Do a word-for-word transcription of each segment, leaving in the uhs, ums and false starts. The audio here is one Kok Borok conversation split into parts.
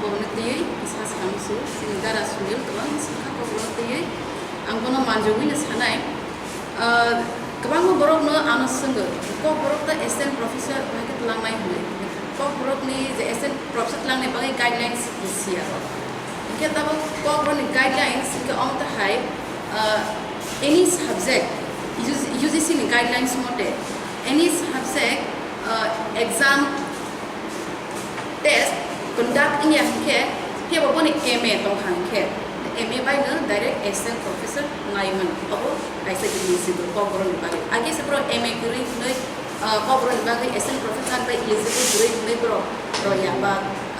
Borokno twiwi kisa samung su, chini dara Sunil kwbang sakha Kokborok twiwi ang bono manjogwino sanai. Ah, kwbangma borokno ano swngo, Kokborok ta assistant professor bahai khe twlangnai hwnwi. Kokborokni je assistant professor twlangnai bagwi guidelines rwsiya rok. Hinkhe tabuk Kokborokni guidelines hinkhe omo tahai, ah, any subject, U G C ni guidelines mote, any subject, ah, exam test conduct wngya hinkhe, phiya bo boni M A tongkha hinkhe, M A bai no direct assistant professor nai mano. Abo kaisa eligible Kokborokni bagwi. Age se borok M A kwrwi hwnwi, ah, Kokborokni bagwi assistant professor bai eligible kwrwi hwnwi borok roya ba,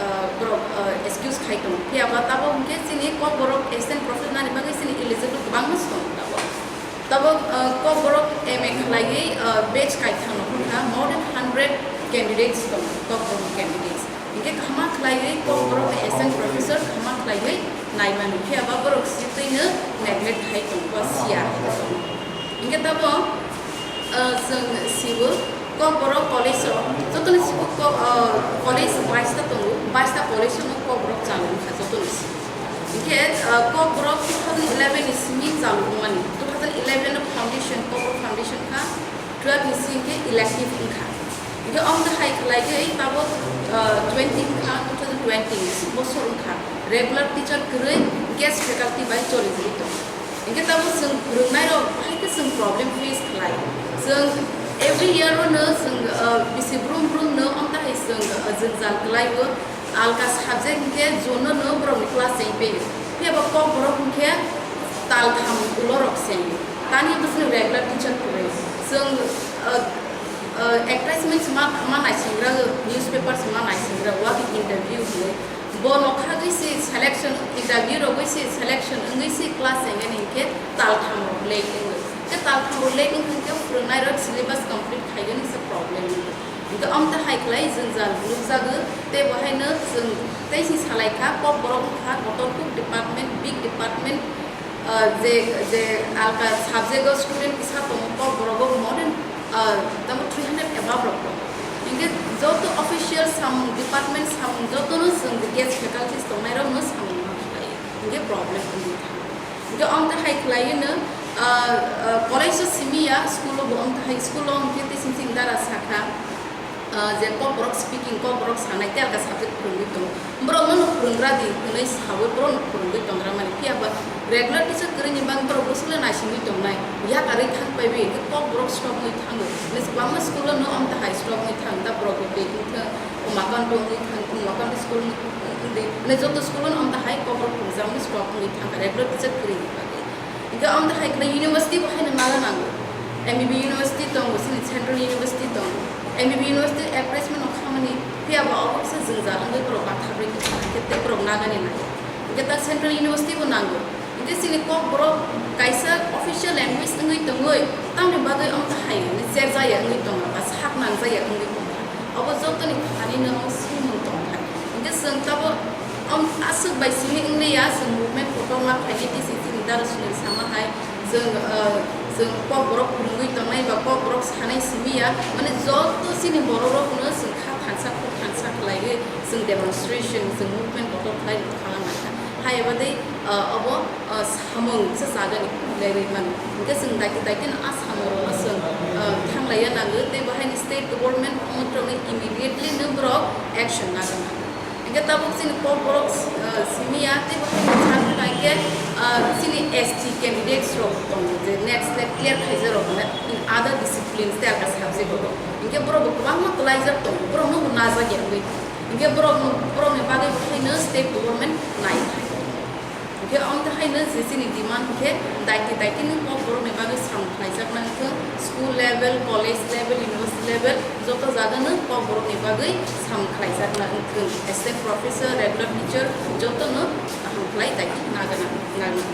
ah, borok, ah, excuse khai tongo. Phiya ba tabuk hinkhe chini Kokborok assistant professor nani bagwi chini eligible kwbangma se tongo tabuk. Tabuk, ah, Kokborok M A khlaiwi, ah, batch kaitham no hwnkha, more than hundred candidates tongo, Kokborok candidates. Hinkhe kaham khlaiwi Kokborok assistant professor kaham khlaiwi nai mano, phiya ba borok sitwino neglect khai tongo, ba siya. Hinkhe tabuk, ah, chwng siwo, Kokborok college o, jotoni simi Kok-, ah, college baista tongo, baista college o Kokborok chalo wngkha jotoni simi. Hinkhe, ah, Kokborok two thousand eleven ni simi chalo wngmani, two thousand eleven o foundation, Kokborok foundation kha, twelve ni simi hinkhe elective wngkha. Hinkhe omo hai khlaiwi tabuk, ah, twenty wngkha, two thousand twenty ni simi bosor wngkha, regular teacher kwrwi guest faculty bai choli rwwi tongo. Hinkhe tabuk chwng phwrwngnairok bahai khe chwng problem face khlai. Chwng every year o no chwng, ah, bisi brum brum no omo hai chwng, ah, jwngjal kwlaiwi. Alka subject hinkhe June no no borokni class chengwi phaio. Phiya bo Kokborok hinkhe tal tham ulo rok chengwi. Tani bwswk regular teacher kwrwi. Chwng, ah, ah, advertisement ma, ma naisingra, newspaper ma naisingra, wak interview hinwi. Bo nokhagwi se selection, interview rogwi se selection wngwi se class engani hinkhe taltham rok late wngwi. Khe taltham rok late wngkha hinkhe phwrwngnairok syllabus complete khaigani se problem wngwi. Hinkhe omo ta hai khlai jwngjal nukjago, tei bo haino chwng tei se salaikha, Kokborok wngkha kotor kuk department, big department, Ah, je, je alka subject o student kisa tongo, Kokborok o more than, ah, tamo three hundred above rok tongo. Hinkhe joto official samung, department samung jotono chwng je guest faculties tongnairokno samung ma khlai. Hinkhe problem wngwi thango. Hinkhe omo ta hai khlaiwino, ah, ah, college o simi ya, school o bo omo ta hai, school o hinkhe tei sing sing dara sakha. Ah, je Kokborok speaking, Kokborok sanai, tei alka subject phwrwngwi tongo. Borokno no phwrwnggra di hwnwi saui borokno phwrwngwi tongra mani. Phiya ba regular teacher kwrwini bagwi borok bwswkle naisingwi tongnai. Yakarwi thang paiwi hwnkhe Kokborok stop wngwi thango. Hwnwi kwbangma school o no omo ta hai stop wngwi thang, ta borok bo tei wngthang, Umakant wngwi thang, Umakant school wngwi, hwnwi joto school o no omo ta hai Kokborok phwrwngjakmani stop wngwi thangkha regular teacher kwrwini bagwi. Hinkhe omo hai khe university bo haino naga nango. M B B university tongo, chini central university tongo. M B B university advertisement no khamani, phiya bo obo kisa jwngjal wngwi borok bathabrwi kisa khe tei borok nagani nai. Hinkhe ta central university bo nango. Hinkhe chini Kokborok kaisa official language wngwi tongwi, tamni bagwi omo hai cherjaya wngwi tongo, ba sak nangjaya wngwi tongkha. Obo jotoni thani no swngmung tongkha. Hinkhe chwng tabo, Om, aswk bai simi wngli ya, chwng movement kotorma khainai tei se chini dara Sunil sama hai, chwng, ah, chwng Kokborok phwrwngwi tongnai ba Kokborok sanai simi ya, mane joto chini borok rokno chwng kha thansa khuk thansa khlaiwi chwng demonstration, chwng movement kotor khlai kha langkha. Hai eba tei, ah, obo, ah, samung se chagani khuklai rwi mano. Hinkhe chwng daiti daiti no a samung rokno chwng, ah, thanglaiya nango tei bo haini state government omotrokni immediately no borok action nagwi nango. Hinkhe tabuk chini Kokborok, ah, simi ya, tei bo haino chakha hinkhe, ah, chini S T candidates rok tongo, je next step clear khaijak rok in other disciplines tei alka subject rok. Hinkhe borok bo kwbangma kwlaijak tongo, borok no bo najak ya wngwi. Hinkhe borok no, borok ni bagwi bo haino state government nai khai. Hinkhe omo tei haino je chini demand hinkhe daiti daiti no Kokborok ni bagwi samung khlaijakna wngthwng, school level, college level, university level, joto jaga no Kokborok ni bagwi samung khlaijakna wngthwng, assistant professor, regular teacher, joto no kaham khlai daiti nagana, nagna.